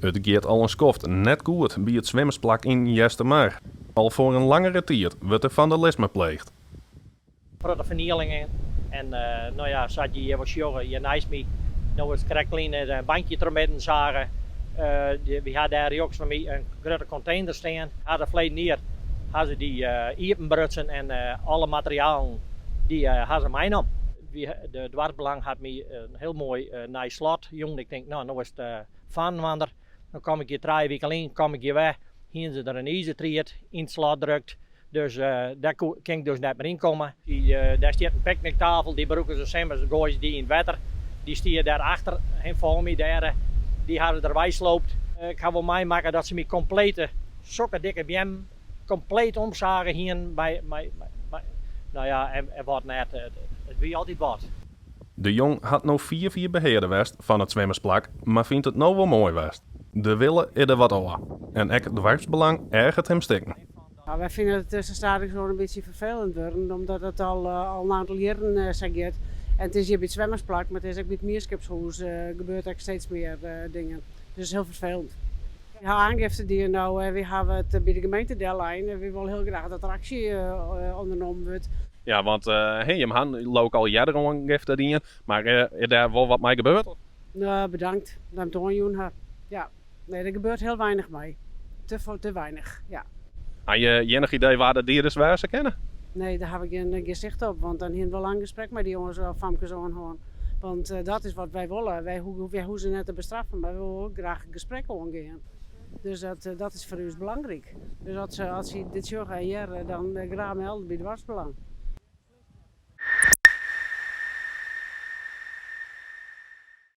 It giet al in skoft net goed by it swimmersplak yn Eastermar. Al foar in langere tiid wurdt der fandalisme pleegd. Protte fernielingen en no ja, sa't je hjir wol sjogge, hjir neist my, no is krektlyn in bankje trochmidden sage. Wy ha dêr rjochts fan my in grutte kontener stean. Ha de ferleden jier ha se dy iepenbrutsen en alle materialen dy ha se meinommen. De doarpsbelang hat my in hiel moai nij slot jûn. Ik tink, no, no is it faninoander. Dan kom ik hjir 3 wiken lyn, kom ik hjir wer, hiene se der in izertried yn it slot drukt. Dus dêr kin ik dus net mear yn komme. Dêr stiet in picknicktafel, dy brûke se simmers, goaie se dy yn it wetter. Dy stie dêr achter him foar my dêr, dy hawwe se der weisloopt. Ik ha wol meimakke dat se my komplete, sokke dikke beammen, kompleet omsage hienen mei, mei, mei, no ja, en wat net. It wie altyd wat. De Jong hat no 5 jier behearder west fan it swimmersplak, mar fynt it no wol moai west. De wille is der wat ôf en ek doarpsbelang ergeret him stikken. Ja, wy fine it sa stadichoan in bytsje ferfelend wurden, omdat it al in oantal jierren sa giet. En it is hjir by it swimmersplak, mar it is ek by it mienskipshûs gebeurt ek steeds mear dingen. Dus it is hiel ferfelend. Wy ha oangifte dien no en wy hawwe it by de gemeente dellein en wy wolle hiel graach dat der aksje ûndernommen wurdt. Ja, want jim ha leau ik al earder oangifte dien, mar is dêr wol wat mei gebeurd? No, bedankt dat jim it oanjûn ha. Ja, nee, der gebeurt hiel weinich mei. Te, te weinich, ja. Ha je iennich idee wa de dieders wêze kinne? Nee, dêr haw ik gjin sicht op, want dan hiene we lang gesprek mei dy jonges of famkes oanhân. Want dat is wat wy wolle. Wy hoege se net te bestraffen, mar wy wolle wol graach in gesprek oangean. Dus dat is foar ús belangryk. Dus as se dit sjogge en hearre, dan graach melde by doarpsbelang.